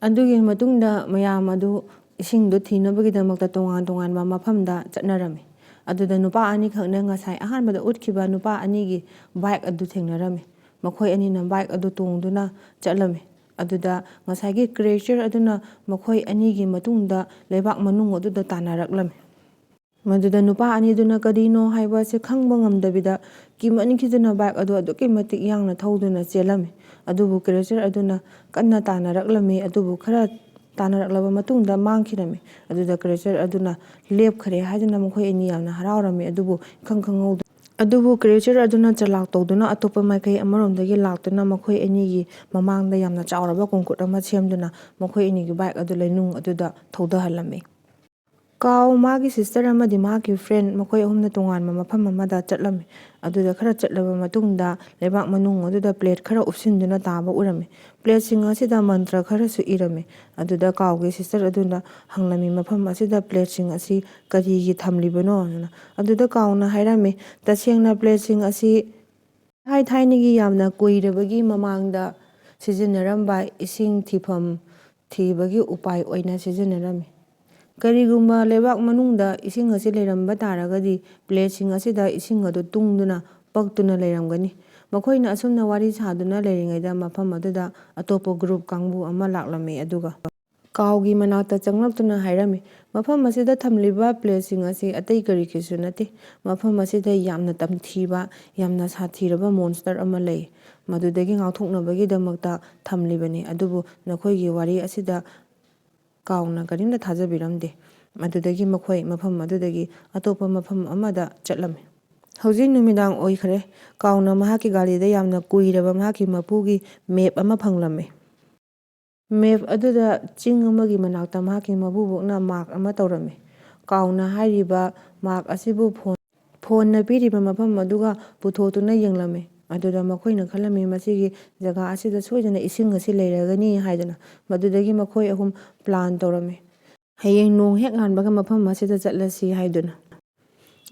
ꯑꯗꯨꯒꯤ ꯃꯇꯨꯡꯗ ꯃꯌꯥꯝ ꯑꯗꯨ ꯏꯁꯤꯡꯗꯨ ꯊꯤꯅꯕꯒꯤꯗꯃꯛꯇ ꯇꯣꯉꯥꯟ ꯇꯣꯉꯥꯟꯕ ꯃꯐꯝꯗ ꯆꯠꯅꯔꯝꯃꯤ꯫ ꯑꯗꯨꯗ ꯅꯨꯄꯥ ꯑꯅꯤꯈꯛꯅ ꯉꯁꯥꯏ ꯑꯍꯥꯟꯕꯗ ꯎꯠꯈꯤꯕ ꯅꯨꯄꯥ ꯑꯅꯤꯒꯤ ꯕꯥꯏꯛ ꯑꯗꯨ ꯊꯦꯡꯅꯔꯝꯃꯤ꯫ ꯃꯈꯣꯏ ꯑꯅꯤꯅ ꯕꯥꯏꯛ ꯑꯗꯨ ꯇꯣꯡꯗꯨꯅ ꯆꯠꯂꯝꯃꯤ꯫ ꯑꯗꯨꯗ ꯉꯁꯥꯏꯒꯤ ꯀ꯭ꯔꯤꯌꯦꯆꯔ ꯑꯗꯨꯅ ꯃꯈꯣꯏ ꯑꯅꯤꯒꯤ ꯃꯇꯨꯡꯗ ꯂꯩꯕꯥꯛ ꯃꯅꯨꯡ ꯑꯗꯨꯗ ꯇꯥꯟꯅꯔꯛꯂꯝꯃꯤ꯫ ꯃꯗꯨꯗ ꯅꯨꯄꯥ ꯑꯅꯤꯗꯨꯅ ꯀꯔꯤꯅꯣ ꯍꯥꯏꯕ ꯑꯁꯤ ꯈꯪꯕ ꯉꯝꯗꯕꯤꯗ ꯀꯤꯃꯟꯈꯤꯗꯨꯅ ꯕꯥꯏꯛ ꯑꯗꯨ ꯑꯗꯨꯛꯀꯤ ꯃꯇꯤꯛ ꯌꯥꯡꯅ ꯊꯧꯗꯨꯅ ꯆꯦꯜꯂꯝꯃꯤ꯫ ꯑꯗꯨꯕꯨ ꯀ꯭ꯔꯤꯌꯦꯆꯔ ꯑꯗꯨꯅ ꯀꯟꯅ ꯇꯥꯟꯅꯔꯛꯂꯝꯃꯤ, ꯑꯗꯨꯕꯨ ꯈꯔ ꯇꯥꯟꯅꯔꯛꯂꯕ ꯃꯇꯨꯡꯗ ꯃꯥꯡꯈꯤꯔꯝꯃꯤ꯫ ꯑꯗꯨꯗ ꯀ꯭ꯔꯤꯌꯦꯆꯔ ꯑꯗꯨꯅ ꯂꯦꯞꯈ꯭ꯔꯦ ꯍꯥꯏꯗꯨꯅ ꯃꯈꯣꯏ ꯑꯅꯤ ꯌꯥꯝꯅ ꯍꯔꯥꯎꯔꯝꯃꯤ, ꯑꯗꯨꯕꯨ ꯏꯈꯪ ꯈꯪꯍꯧꯗ-, ꯑꯗꯨꯕꯨ ꯀ꯭ꯔꯤꯌꯦꯆꯔ ꯑꯗꯨꯅ ꯆꯂꯥꯛ ꯇꯧꯗꯨꯅ ꯑꯇꯣꯞꯄ ꯃꯥꯏꯀꯩ ꯑꯃꯔꯣꯝꯗꯒꯤ ꯂꯥꯛꯇꯨꯅ ꯃꯈꯣꯏ ꯑꯅꯤꯒꯤ ꯃꯃꯥꯡꯗ ꯌꯥꯝꯅ ꯆꯥꯎꯔꯕ ꯀꯣꯡꯀꯨꯠ ꯑꯃ ꯁꯦꯝꯗꯨꯅ ꯃꯈꯣꯏ ꯑꯅꯤꯒꯤ ꯕꯥꯏꯛ ꯑꯗꯨ ꯂꯩꯅꯨꯡ ꯑꯗꯨꯗ ꯊꯧꯗꯍꯜꯂꯝꯃꯤ꯫ ꯀꯥꯎ, ꯃꯥꯒꯤ sister ꯑꯃꯗꯤ ꯃꯍꯥꯛꯀꯤ friend, ꯃꯈꯣꯏ ꯑꯍꯨꯝꯅ ꯇꯣꯉꯥꯟꯕ ꯃꯐꯝ ꯑꯃꯗ ꯆꯠꯂꯝꯃꯤ꯫ ꯑꯗꯨꯗ ꯈꯔ ꯆꯠꯂꯕ ꯃꯇꯨꯡꯗ ꯂꯩꯕꯥꯛ ꯃꯅꯨꯡ ꯑꯗꯨꯗ plate ꯈꯔ ꯎꯞꯁꯤꯟꯗꯨꯅ ꯇꯥꯕ ꯎꯔꯝꯃꯤ꯫ Plateꯁꯤꯡ ꯑꯁꯤꯗ ꯃꯟꯇ꯭ꯔ ꯈꯔꯁꯨ ꯏꯔꯝꯃꯤ꯫ ꯑꯗꯨꯗ ꯀꯥꯎꯒꯤ sister ꯑꯗꯨꯅ ꯍꯪꯂꯝꯃꯤ, "ꯃꯐꯝ ꯑꯁꯤꯗ plateꯁꯤꯡ ꯑꯁꯤ ꯀꯔꯤꯒꯤ ꯊꯝꯂꯤꯕꯅꯣ?" ꯍꯥꯏꯅ꯫ ꯑꯗꯨꯗ ꯀꯥꯎꯅ ꯍꯥꯏꯔꯝꯃꯤ, "ꯇꯁꯦꯡꯅ plateꯁꯤꯡ ꯑꯁꯤ ꯊꯥꯏ ꯊꯥꯏꯅꯒꯤ ꯌꯥꯝꯅ ꯀꯨꯏꯔꯕꯒꯤ ꯃꯃꯥꯡꯗ ꯁꯤꯖꯤꯟꯅꯔꯝꯕ ꯏꯁꯤꯡ ꯊꯤꯐꯝ ꯊꯤꯕꯒꯤ ꯎꯄꯥꯏ ꯑꯣꯏꯅ ꯁꯤꯖꯤꯟꯅꯔꯝꯃꯤ꯫ ꯀꯔꯤꯒꯨꯝꯕ ꯂꯩꯕꯥꯛ ꯃꯅꯨꯡꯗ ꯏꯁꯤꯡ ꯑꯁꯤ ꯂꯩꯔꯝꯕ ꯇꯥꯔꯒꯗꯤ plateꯁꯤꯡ ꯑꯁꯤꯗ ꯏꯁꯤꯡ ꯑꯗꯨ ꯇꯨꯡꯗꯨꯅ ꯄꯛꯇꯨꯅ ꯂꯩꯔꯝꯒꯅꯤ꯫" ꯃꯈꯣꯏꯅ ꯑꯁꯨꯝꯅ ꯋꯥꯔꯤ ꯁꯥꯗꯨꯅ ꯂꯩꯔꯤꯉꯩꯗ ꯃꯐꯝ ꯑꯗꯨꯗ ꯑꯇꯣꯞꯄ group ꯀꯥꯡꯕꯨ ꯑꯃ ꯂꯥꯛꯂꯝꯃꯤ꯫ ꯑꯗꯨꯒ ꯀꯥꯎꯒꯤ ꯃꯅꯥꯛꯇ ꯆꯪꯂꯛꯇꯨꯅ ꯍꯥꯏꯔꯝꯃꯤ, "ꯃꯐꯝ ꯑꯁꯤꯗ ꯊꯝꯂꯤꯕ plateꯁꯤꯡ ꯑꯁꯤ ꯑꯇꯩ ꯀꯔꯤꯒꯤꯁꯨ ꯅꯠꯇꯦ꯫ ꯃꯐꯝ ꯑꯁꯤꯗ ꯌꯥꯝꯅ ꯇꯝꯊꯤꯕ, ꯌꯥꯝꯅ ꯁꯥꯊꯤꯔꯕ monster ꯑꯃ ꯂꯩ꯫ ꯃꯗꯨꯗꯒꯤ ꯉꯥꯛꯊꯣꯛꯅꯕꯒꯤꯗꯃꯛꯇ ꯊꯝꯂꯤꯕꯅꯤ꯫ ꯑꯗꯨꯕꯨ ꯅꯈꯣꯏꯒꯤ ꯋꯥꯔꯤ ꯑꯁꯤꯗ ꯀꯥꯎꯅ ꯀꯔꯤꯝꯇ ꯊꯥꯖꯕꯤꯔꯝꯗꯦ꯫" ꯑꯗꯨꯗꯒꯤ ꯃꯈꯣꯏ ꯃꯐꯝ ꯑꯗꯨꯗꯒꯤ ꯑꯇꯣꯞꯄ ꯃꯐꯝ ꯑꯃꯗ ꯆꯠꯂꯝꯃꯤ꯫ ꯍꯧꯖꯤꯛ ꯅꯨꯃꯤꯗꯥꯡ ꯑꯣꯏꯈ꯭ꯔꯦ꯫ ꯀꯥꯎꯅ ꯃꯍꯥꯛꯀꯤ ꯒꯥꯔꯤꯗ ꯌꯥꯝꯅ ꯀꯨꯏꯔꯕ ꯃꯍꯥꯛꯀꯤ ꯃꯄꯨꯒꯤ map ꯑꯃ ꯐꯪꯂꯝꯃꯤ꯫ Map ꯑꯗꯨꯗ ꯆꯤꯡ ꯑꯃꯒꯤ ꯃꯅꯥꯛꯇ ꯃꯍꯥꯛꯀꯤ ꯃꯄꯨꯕꯣꯛꯅ mark ꯑꯃ ꯇꯧꯔꯝꯃꯤ꯫ ꯀꯥꯎꯅ ꯍꯥꯏꯔꯤꯕ mark ꯑꯁꯤꯕꯨ phone, phoneꯅ ꯄꯤꯔꯤꯕ ꯃꯐꯝ ꯑꯗꯨꯒ ꯄꯨꯊꯣꯛꯇꯨꯅ ꯌꯦꯡꯂꯝꯃꯤ꯫ ꯑꯗꯨꯗ ꯃꯈꯣꯏꯅ ꯈꯜꯂꯝꯃꯤ, "ꯃꯁꯤꯒꯤ ꯖꯒꯥ ꯑꯁꯤꯗ ꯁꯣꯏꯗꯅ ꯏꯁꯤꯡ ꯑꯁꯤ ꯂꯩꯔꯒꯅꯤ" ꯍꯥꯏꯗꯨꯅ꯫ ꯃꯗꯨꯗꯒꯤ ꯃꯈꯣꯏ ꯑꯍꯨꯝ plan ꯇꯧꯔꯝꯃꯤ꯫ ꯍꯌꯦꯡ ꯅꯣꯡ ꯍꯦꯛ ꯉꯥꯟꯕꯒ ꯃꯐꯝ ꯑꯁꯤꯗ ꯆꯠꯂꯁꯤ ꯍꯥꯏꯗꯨꯅ꯫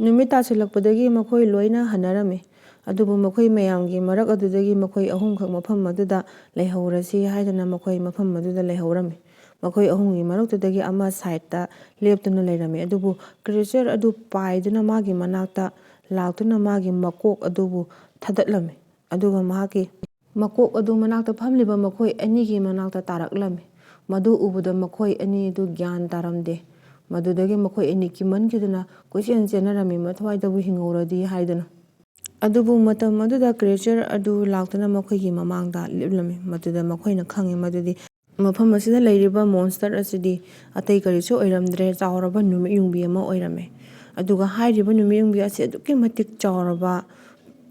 ꯅꯨꯃꯤꯠ ꯇꯥꯁꯤꯜꯂꯛꯄꯗꯒꯤ ꯃꯈꯣꯏ ꯂꯣꯏꯅ ꯍꯟꯅꯔꯝꯃꯤ꯫ ꯑꯗꯨꯕꯨ ꯃꯈꯣꯏ ꯃꯌꯥꯝꯒꯤ ꯃꯔꯛ ꯑꯗꯨꯗꯒꯤ ꯃꯈꯣꯏ ꯑꯍꯨꯝꯈꯛ ꯃꯐꯝ ꯑꯗꯨꯗ ꯂꯩꯍꯧꯔꯁꯤ ꯍꯥꯏꯗꯨꯅ ꯃꯈꯣꯏ ꯃꯐꯝ ꯑꯗꯨꯗ ꯂꯩꯍꯧꯔꯝꯃꯤ꯫ ꯃꯈꯣꯏ ꯑꯍꯨꯝꯒꯤ ꯃꯔꯛꯇꯨꯗꯒꯤ ꯑꯃ sideꯇ ꯂꯦꯞꯇꯨꯅ ꯂꯩꯔꯝꯃꯤ꯫ ꯑꯗꯨꯕꯨ creature ꯑꯗꯨ ꯄꯥꯏꯗꯨꯅ ꯃꯥꯒꯤ ꯃꯅꯥꯛꯇ ꯂꯥꯛꯇꯨꯅ ꯃꯥꯒꯤ ꯃꯀꯣꯛ ꯑꯗꯨꯕꯨ ꯊꯥꯗꯠꯂꯝꯃꯤ꯫ ꯑꯗꯨꯒ ꯃꯍꯥꯛꯀꯤ ꯃꯀꯣꯛ ꯑꯗꯨ ꯃꯅꯥꯛꯇ ꯐꯝꯂꯤꯕ ꯃꯈꯣꯏ ꯑꯅꯤꯒꯤ ꯃꯅꯥꯛꯇ ꯇꯥꯔꯛꯂꯝꯃꯤ꯫ ꯃꯗꯨ ꯎꯕꯗ ꯃꯈꯣꯏ ꯑꯅꯤ ꯑꯗꯨ ꯒ꯭ꯌꯥꯟ ꯇꯥꯔꯝꯗꯦ꯫ ꯃꯗꯨꯗꯒꯤ ꯃꯈꯣꯏ ꯑꯅꯤ ꯀꯤꯃꯟꯈꯤꯗꯨꯅ ꯀꯣꯏꯆꯦꯟ ꯆꯦꯟꯅꯔꯝꯃꯤ, ꯃꯊ꯭ꯋꯥꯏꯗꯕꯨ ꯍꯤꯡꯍꯧꯔꯗꯤ ꯍꯥꯏꯗꯨꯅ꯫ ꯑꯗꯨꯕꯨ ꯃꯇꯝ ꯑꯗꯨꯗ creature ꯑꯗꯨ ꯂꯥꯛꯇꯨꯅ ꯃꯈꯣꯏꯒꯤ ꯃꯃꯥꯡꯗ ꯂꯦꯞꯂꯝꯃꯤ꯫ ꯃꯗꯨꯗ ꯃꯈꯣꯏꯅ ꯈꯪꯉꯤ ꯃꯗꯨꯗꯤ ꯃꯐꯝ ꯑꯁꯤꯗ ꯂꯩꯔꯤꯕ monster ꯑꯁꯤꯗꯤ ꯑꯇꯩ ꯀꯔꯤꯁꯨ ꯑꯣꯏꯔꯝꯗ꯭ꯔꯦ, ꯆꯥꯎꯔꯕ ꯅꯨꯃꯤꯠ ꯌꯨꯡꯕꯤ ꯑꯃ ꯑꯣꯏꯔꯝꯃꯤ꯫ ꯑꯗꯨꯒ ꯍꯥꯏꯔꯤꯕ ꯅꯨꯃꯤꯠ ꯌꯨꯡꯕꯤ ꯑꯁꯤ ꯑꯗꯨꯛꯀꯤ ꯃꯇꯤꯛ ꯆꯥꯎꯔꯕ,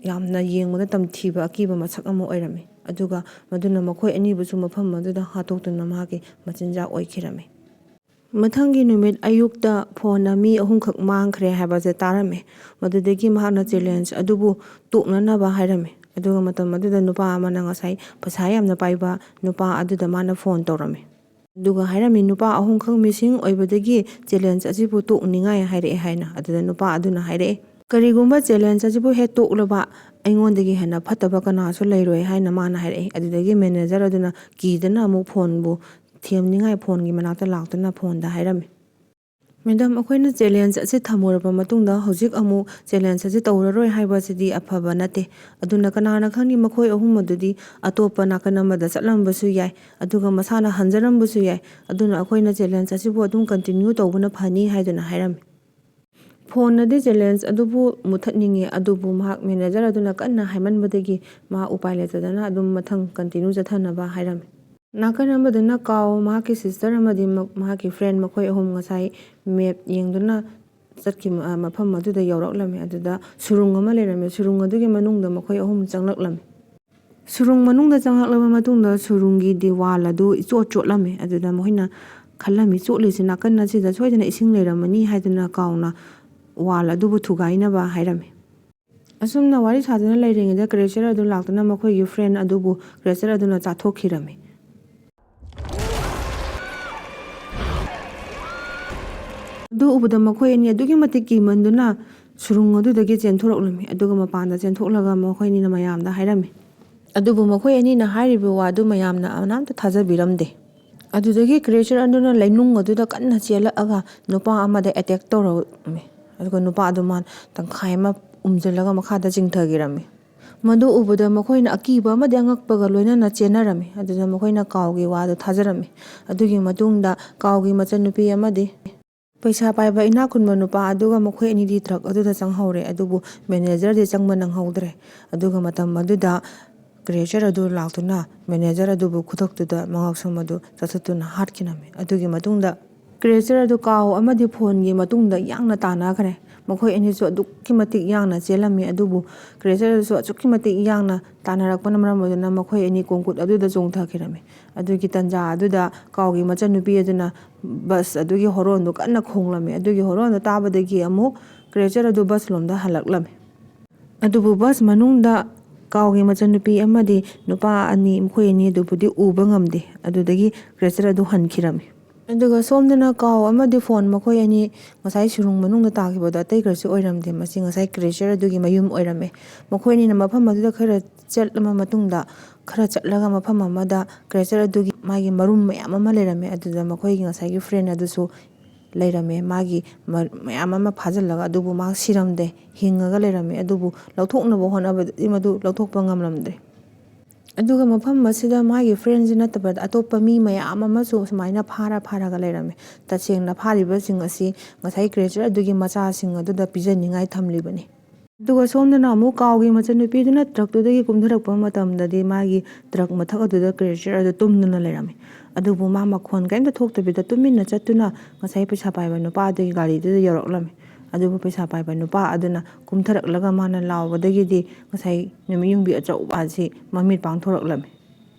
ꯌꯥꯝꯅ ꯌꯦꯡꯕꯗ ꯇꯝꯊꯤꯕ ꯑꯀꯤꯕ ꯃꯁꯛ ꯑꯃ ꯑꯣꯏꯔꯝꯃꯤ꯫ ꯑꯗꯨꯒ ꯃꯗꯨꯅ ꯃꯈꯣꯏ ꯑꯅꯤꯕꯨꯁꯨ ꯃꯐꯝ ꯑꯗꯨꯗ ꯍꯥꯠꯇꯣꯛꯇꯨꯅ ꯃꯍꯥꯛꯀꯤ ꯃꯆꯤꯟꯖꯥꯛ ꯑꯣꯏꯈꯤꯔꯝꯃꯤ꯫ ꯃꯊꯪꯒꯤ ꯅꯨꯃꯤꯠ ꯑꯌꯨꯛꯇ ꯐꯣꯟꯅ ꯃꯤ ꯑꯍꯨꯝꯈꯛ ꯃꯥꯡꯈ꯭ꯔꯦ ꯍꯥꯏꯕꯁꯦ ꯇꯥꯔꯝꯃꯦ꯫ ꯃꯗꯨꯗꯒꯤ ꯃꯍꯥꯛꯅ ꯆꯦꯂꯦꯟꯖ ꯑꯗꯨꯕꯨ ꯇꯣꯛꯅꯅꯕ ꯍꯥꯏꯔꯝꯃꯤ꯫ ꯑꯗꯨꯒ ꯃꯇꯝ ꯑꯗꯨꯗ ꯅꯨꯄꯥ ꯑꯃꯅ ꯉꯁꯥꯏ ꯄꯩꯁꯥ ꯌꯥꯝꯅ ꯄꯥꯏꯕ ꯅꯨꯄꯥ ꯑꯗꯨꯗ ꯃꯥꯅ ꯐꯣꯟ ꯇꯧꯔꯝꯃꯤ꯫ ꯑꯗꯨꯒ ꯍꯥꯏꯔꯝꯃꯤ, "ꯅꯨꯄꯥ ꯑꯍꯨꯝꯈꯛ ꯃꯤꯁꯤꯡ ꯑꯣꯏꯕꯗꯒꯤ ꯆꯦꯂꯦꯟꯖ ꯑꯁꯤꯕꯨ ꯇꯣꯛꯅꯤꯡꯉꯥꯏ ꯍꯥꯏꯔꯛꯑꯦ" ꯍꯥꯏꯅ꯫ ꯑꯗꯨꯗ ꯅꯨꯄꯥ ꯑꯗꯨꯅ ꯍꯥꯏꯔꯛꯑꯦ, "ꯀꯔꯤꯒꯨꯝꯕ ꯆꯦꯂꯦꯟꯖ ꯑꯁꯤꯕꯨ ꯍꯦꯛ ꯇꯣꯛꯂꯕ ꯑꯩꯉꯣꯟꯗꯒꯤ ꯍꯦꯟꯅ ꯐꯠꯇꯕ ꯀꯅꯥꯁꯨ ꯂꯩꯔꯣꯏ" ꯍꯥꯏꯅ ꯃꯥꯅ ꯍꯥꯏꯔꯛꯑꯦ꯫ ꯑꯗꯨꯗꯒꯤ ꯃꯦꯅꯦꯖꯔ ꯑꯗꯨꯅ ꯀꯤꯗꯅ ꯑꯃꯨꯛ ꯐꯣꯟꯕꯨ ꯊꯦꯝꯅꯤꯡꯉꯥꯏ ꯐꯣꯟꯒꯤ ꯃꯅꯥꯛꯇ ꯂꯥꯛꯇꯨꯅ ꯐꯣꯟꯗ ꯍꯥꯏꯔꯝꯃꯤ, "ꯃꯦꯗꯥꯝ, ꯑꯩꯈꯣꯏꯅ ꯆꯦꯂꯦꯟꯖ ꯑꯁꯤ ꯊꯝꯃꯨꯔꯕ ꯃꯇꯨꯡꯗ ꯍꯧꯖꯤꯛ ꯑꯃꯨꯛ ꯆꯦꯂꯦꯟꯖ ꯑꯁꯤ ꯇꯧꯔꯔꯣꯏ ꯍꯥꯏꯕꯁꯤꯗꯤ ꯑꯐꯕ ꯅꯠꯇꯦ꯫ ꯑꯗꯨꯅ ꯀꯅꯥꯅ ꯈꯪꯅꯤ, ꯃꯈꯣꯏ ꯑꯍꯨꯝ ꯑꯗꯨꯗꯤ ꯑꯇꯣꯞꯄ ꯅꯥꯀꯟ ꯑꯃꯗ ꯆꯠꯂꯝꯕꯁꯨ ꯌꯥꯏ, ꯑꯗꯨꯒ ꯃꯁꯥꯅ ꯍꯟꯖꯔꯝꯕꯁꯨ ꯌꯥꯏ꯫ ꯑꯗꯨꯅ ꯑꯩꯈꯣꯏꯅ ꯆꯦꯂꯦꯟꯖ ꯑꯁꯤꯕꯨ ꯑꯗꯨꯝ ꯀꯟꯇꯤꯅ꯭ꯌꯨ ꯇꯧꯕꯅ ꯐꯅꯤ" ꯍꯥꯏꯗꯨꯅ ꯍꯥꯏꯔꯝꯃꯤ꯫ ꯐꯣꯟꯅꯗꯤ ꯆꯦꯂꯦꯟꯖ ꯑꯗꯨꯕꯨ ꯃꯨꯊꯠꯅꯤꯡꯉꯤ, ꯑꯗꯨꯕꯨ ꯃꯍꯥꯛ ꯃꯦꯅꯦꯖꯔ ꯑꯗꯨꯅ ꯀꯟꯅ ꯍꯥꯏꯃꯟꯕꯗꯒꯤ ꯃꯍꯥꯛ ꯎꯄꯥꯏ ꯂꯩꯇꯗꯅ ꯑꯗꯨꯝ ꯃꯊꯪ ꯀꯟꯇꯤꯅ꯭ꯌꯨ ꯆꯠꯊꯅꯕ ꯍꯥꯏꯔꯝꯃꯤ꯫ ꯅꯥꯀꯟ ꯑꯃꯗꯅ ꯀꯥꯎ ꯃꯍꯥꯛꯀꯤ ꯁꯤꯁꯇꯔ ꯑꯃꯗꯤ ꯃ-, ꯃꯍꯥꯛꯀꯤ ꯐ꯭ꯔꯦꯟ ꯃꯈꯣꯏ ꯑꯍꯨꯝ ꯉꯁꯥꯏ ꯃꯦꯞ ꯌꯦꯡꯗꯨꯅ ꯆꯠꯈꯤꯕ, ꯑ, ꯃꯐꯝ ꯑꯗꯨꯗ ꯌꯧꯔꯛꯂꯝꯃꯤ꯫ ꯑꯗꯨꯗ ꯁꯨꯔꯨꯡ ꯑꯃ ꯂꯩꯔꯝꯃꯤ꯫ ꯁꯨꯔꯨꯡ ꯑꯗꯨꯒꯤ ꯃꯅꯨꯡꯗ ꯃꯈꯣꯏ ꯑꯍꯨꯝ ꯆꯪꯂꯛꯂꯝꯃꯤ꯫ ꯁꯨꯔꯨꯡ ꯃꯅꯨꯡꯗ ꯆꯪꯂꯛꯂꯕ ꯃꯇꯨꯡꯗ ꯁꯨꯔꯨꯡꯒꯤ ꯗꯤꯋꯥꯜ ꯑꯗꯨ ꯏꯆꯣꯠ ꯆꯣꯠꯂꯝꯃꯤ꯫ ꯑꯗꯨꯗ ꯃꯈꯣꯏꯅ ꯈꯜꯂꯝꯃꯤ, "ꯆꯣꯠꯂꯤꯁꯤ ꯅꯥꯀꯟ ꯑꯁꯤꯗ ꯁꯣꯏꯗꯅ ꯏꯁꯤꯡ ꯂꯩꯔꯝꯃꯅꯤ" ꯍꯥꯏꯗꯨꯅ ꯀꯥꯎꯅ ꯋꯥꯜ ꯑꯗꯨꯕꯨ ꯊꯨꯒꯥꯏꯅꯕ ꯍꯥꯏꯔꯝꯃꯤ꯫ ꯑꯁꯨꯝꯅ ꯋꯥꯔꯤ ꯁꯥꯗꯨꯅ ꯂꯩꯔꯤꯉꯩꯗ ꯀ꯭ꯔꯦꯆꯔ ꯑꯗꯨ ꯂꯥꯛꯇꯨꯅ ꯃꯈꯣꯏꯒꯤ ꯐ꯭ꯔꯦꯟ ꯑꯗꯨꯕꯨ ꯀ꯭ꯔꯦꯆꯔ ꯑꯗꯨꯅ ꯆꯥꯊꯣꯛꯈꯤꯔꯝꯃꯤ꯫ ꯑꯗꯨ ꯎꯕꯗ ꯃꯈꯣꯏ ꯑꯅꯤ ꯑꯗꯨꯛꯀꯤ ꯃꯇꯤꯛ ꯀꯤꯃꯟꯗꯨꯅ ꯁꯨꯔꯨꯡ ꯑꯗꯨꯗꯒꯤ ꯆꯦꯟꯊꯣꯔꯛꯂꯝꯃꯤ꯫ ꯑꯗꯨꯒ ꯃꯄꯥꯟꯗ ꯆꯦꯟꯊꯣꯛꯂꯒ ꯃꯈꯣꯏ ꯑꯅꯤꯅ ꯃꯌꯥꯝꯗ ꯍꯥꯏꯔꯝꯃꯤ꯫ ꯑꯗꯨꯕꯨ ꯃꯈꯣꯏ ꯑꯅꯤꯅ ꯍꯥꯏꯔꯤꯕ ꯋꯥꯗꯨ ꯃꯌꯥꯝꯅ ꯀꯅꯥꯝꯇ ꯊꯥꯖꯕꯤꯔꯝꯗꯦ꯫ ꯑꯗꯨꯗꯒꯤ ꯀ꯭ꯔꯦꯆꯔ ꯑꯗꯨꯅ ꯂꯩꯅꯨꯡ ꯑꯗꯨꯗ ꯀꯟꯅ ꯆꯦꯜꯂꯛꯑꯒ ꯅꯨꯄꯥ ꯑꯃꯗ ꯑꯦꯇꯦꯛ ꯇꯧꯔꯝꯃꯤ꯫ ꯑꯗꯨꯒ ꯅꯨꯄꯥ ꯑꯗꯨ ꯃꯥ ꯇꯪꯈꯥꯏ ꯑꯃ ꯎꯝꯖꯤꯜꯂꯒ ꯃꯈꯥꯗ ꯆꯤꯡꯊꯈꯤꯔꯝꯃꯤ꯫ ꯃꯗꯨ ꯎꯕꯗ ꯃꯈꯣꯏꯅ ꯑꯀꯤꯕ ꯑꯃꯗꯤ ꯑꯉꯛꯄꯒ ꯂꯣꯏꯅꯅ ꯆꯦꯟꯅꯔꯝꯃꯤ꯫ ꯑꯗꯨꯗ ꯃꯈꯣꯏꯅ ꯀꯥꯎꯒꯤ ꯋꯥꯗꯨ ꯊꯥꯖꯔꯝꯃꯤ꯫ ꯑꯗꯨꯒꯤ ꯃꯇꯨꯡꯗ ꯀꯥꯎꯒꯤ ꯃꯆꯟꯅꯨꯄꯤ ꯑꯃꯗꯤ ꯄꯩꯁꯥ ꯄꯥꯏꯕ ꯏꯅꯥꯛ ꯈꯨꯟꯕ ꯅꯨꯄꯥ ꯑꯗꯨꯒ ꯃꯈꯣꯏ ꯑꯅꯤꯗꯤ ꯇ꯭ꯔꯛ ꯑꯗꯨꯗ ꯆꯪꯍꯧꯔꯦ, ꯑꯗꯨꯕꯨ ꯃꯦꯅꯦꯖꯔꯗꯤ ꯆꯪꯕ ꯅꯪꯍꯧꯗ꯭ꯔꯦ꯫ ꯑꯗꯨꯒ ꯃꯇꯝ ꯑꯗꯨꯗ ꯀ꯭ꯔꯦꯆꯔ ꯑꯗꯨ ꯂꯥꯛꯇꯨꯅ ꯃꯦꯅꯦꯖꯔ ꯑꯗꯨꯕꯨ ꯈꯨꯗꯛꯇꯨꯗ ꯃꯉꯛꯁꯝ ꯑꯗꯨ ꯆꯥꯊꯠꯇꯨꯅ ꯍꯥꯠꯈꯤꯔꯝꯃꯤ꯫ ꯑꯗꯨꯒꯤ ꯃꯇꯨꯡꯗ ꯀ꯭ꯔꯦꯆꯔ ꯑꯗꯨ ꯀꯥꯎ ꯑꯃꯗꯤ ꯐꯣꯟꯒꯤ ꯃꯇꯨꯡꯗ ꯌꯥꯡꯅ ꯇꯥꯟꯅꯈ꯭ꯔꯦ꯫ ꯃꯈꯣꯏ ꯑꯅꯤꯁꯨ ꯑꯗꯨꯛꯀꯤ ꯃꯇꯤꯛ ꯌꯥꯡꯅ ꯆꯦꯜꯂꯝꯃꯤ, ꯑꯗꯨꯕꯨ ꯀ꯭ꯔꯦꯆꯔ ꯑꯗꯨꯁꯨ ꯑꯁꯨꯛꯀꯤ ꯃꯇꯤꯛ ꯌꯥꯡꯅ ꯇꯥꯟꯅꯔꯛꯄꯅ ꯃꯔꯝ ꯑꯣꯏꯗꯨꯅ ꯃꯈꯣꯏ ꯑꯅꯤ ꯀꯣꯡꯀꯨꯠ ꯑꯗꯨꯗ ꯆꯣꯡꯊꯈꯤꯔꯝꯃꯤ꯫ ꯑꯗꯨꯒꯤ ꯇꯟꯖꯥ ꯑꯗꯨꯗ ꯀꯥꯎꯒꯤ ꯃꯆꯟꯅꯨꯄꯤ ꯑꯗꯨꯅ ꯕꯁ ꯑꯗꯨꯒꯤ ꯍꯣꯔꯣꯟꯗꯨ ꯀꯟꯅ ꯈꯣꯡꯂꯝꯃꯤ꯫ ꯑꯗꯨꯒꯤ ꯍꯣꯔꯣꯟꯗꯨ ꯇꯥꯕꯗꯒꯤ ꯑꯃꯨꯛ ꯀ꯭ꯔꯦꯆꯔ ꯑꯗꯨ ꯕꯁ ꯂꯣꯝꯗ ꯍꯜꯂꯛꯂꯝꯃꯤ꯫ ꯑꯗꯨꯕꯨ ꯕꯁ ꯃꯅꯨꯡꯗ ꯀꯥꯎꯒꯤ ꯃꯆꯟꯅꯨꯄꯤ ꯑꯃꯗꯤ ꯅꯨꯄꯥ ꯑꯅꯤ, ꯃꯈꯣꯏ ꯑꯅꯤ ꯑꯗꯨꯕꯨꯗꯤ ꯎꯕ ꯉꯝꯗꯦ꯫ ꯑꯗꯨꯗꯒꯤ ꯀ꯭ꯔꯦꯆꯔ ꯑꯗꯨ ꯍꯟꯈꯤꯔꯝꯃꯤ꯫ ꯑꯗꯨꯒ ꯁꯣꯝꯗꯅ ꯀꯥꯎ ꯑꯃꯗꯤ ꯐꯣꯟ ꯃꯈꯣꯏ ꯑꯅꯤ ꯉꯁꯥꯏ ꯁꯨꯔꯨꯡ ꯃꯅꯨꯡꯗ ꯇꯥꯈꯤꯕꯗꯣ ꯑꯇꯩ ꯀꯔꯤꯁꯨ ꯑꯣꯏꯔꯝꯗꯦ꯫ ꯃꯁꯤ ꯉꯁꯥꯏ ꯀ꯭ꯔꯦꯆꯔ ꯑꯗꯨꯒꯤ ꯃꯌꯨꯝ ꯑꯣꯏꯔꯝꯃꯦ꯫ ꯃꯈꯣꯏ ꯑꯅꯤꯅ ꯃꯐꯝ ꯑꯗꯨꯗ ꯈꯔ ꯆꯠꯂꯕ ꯃꯇꯨꯡꯗ, ꯈꯔ ꯆꯠꯂꯒ ꯃꯐꯝ ꯑꯃꯗ ꯀ꯭ꯔꯦꯆꯔ ꯑꯗꯨꯒꯤ ꯃꯥꯒꯤ ꯃꯔꯨꯝ ꯃꯌꯥꯝ ꯑꯃ ꯂꯩꯔꯝꯃꯦ꯫ ꯑꯗꯨꯗ ꯃꯈꯣꯏꯒꯤ ꯉꯁꯥꯏꯒꯤ ꯐ꯭ꯔꯦꯟ ꯑꯗꯨꯁꯨ ꯂꯩꯔꯝꯃꯦ꯫ ꯃꯥꯒꯤ ꯃ-, ꯃꯌꯥꯝ ꯑꯃ ꯐꯥꯖꯤꯜꯂꯒ, ꯑꯗꯨꯕꯨ ꯃꯥ ꯁꯤꯔꯝꯗꯦ, ꯍꯤꯡꯉꯒ ꯂꯩꯔꯝꯃꯦ꯫ ꯑꯗꯨꯕꯨ ꯂꯧꯊꯣꯛꯅꯕ ꯍꯣꯠꯅꯕꯗꯗꯤ ꯃꯗꯨ ꯂꯧꯊꯣꯛꯄ ꯉꯝꯂꯝꯗ꯭ꯔꯦ꯫ ꯑꯗꯨꯒ ꯃꯐꯝ ꯑꯁꯤꯗ ꯃꯥꯒꯤ ꯐ꯭ꯔꯦꯟꯁꯤ ꯅꯠꯇꯕꯗ ꯑꯇꯣꯞꯄ ꯃꯤ ꯃꯌꯥꯝ ꯑꯃꯁꯨ ꯁꯨꯃꯥꯏꯅ ꯐꯥꯔ ꯐꯥꯔꯒ ꯂꯩꯔꯝꯃꯦ꯫ ꯇꯁꯦꯡꯅ ꯐꯥꯔꯤꯕꯁꯤꯡ ꯑꯁꯤ ꯉꯁꯥꯏ ꯀ꯭ꯔꯦꯆꯔ ꯑꯗꯨꯒꯤ ꯃꯆꯥꯁꯤꯡ ꯑꯗꯨꯗ ꯄꯤꯖꯅꯤꯡꯉꯥꯏ ꯊꯝꯂꯤꯕꯅꯤ꯫ ꯑꯗꯨꯒ ꯁꯣꯝꯗꯅ ꯑꯃꯨꯛ ꯀꯥꯎꯒꯤ ꯃꯆꯟꯅꯨꯄꯤꯗꯨꯅ ꯇ꯭ꯔꯛꯇꯨꯗꯒꯤ ꯀꯨꯝꯊꯔꯛꯄ ꯃꯇꯝꯗꯗꯤ ꯃꯥꯒꯤ ꯇ꯭ꯔꯛ ꯃꯊꯛ ꯑꯗꯨꯗ ꯀ꯭ꯔꯦꯆꯔ ꯑꯗꯨ ꯇꯨꯝꯗꯨꯅ ꯂꯩꯔꯝꯃꯤ꯫ ꯑꯗꯨꯕꯨ ꯃꯥ ꯃꯈꯣꯟ ꯀꯔꯤꯝꯇ ꯊꯣꯛꯇꯕꯤꯗ ꯇꯨꯃꯤꯟꯅ ꯆꯠꯇꯨꯅ ꯉꯁꯥꯏ ꯄꯩꯁꯥ ꯄꯥꯏꯕ ꯅꯨꯄꯥ ꯑꯗꯨꯒꯤ ꯒꯥꯔꯤꯗꯨꯗ ꯌꯧꯔꯛꯂꯝꯃꯤ꯫ ꯑꯗꯨꯕꯨ ꯄꯩꯁꯥ ꯄꯥꯏꯕ ꯅꯨꯄꯥ ꯑꯗꯨꯅ ꯀꯨꯝꯊꯔꯛꯂꯒ ꯃꯥꯅ ꯂꯥꯎꯕꯗꯒꯤꯗꯤ ꯉꯁꯥꯏ ꯅꯨꯃꯤꯠ ꯌꯨꯡꯕꯤ ꯑꯆꯧꯕ ꯑꯁꯤ ꯃꯃꯤꯠ ꯄꯥꯡꯊꯣꯔꯛꯂꯝꯃꯤ꯫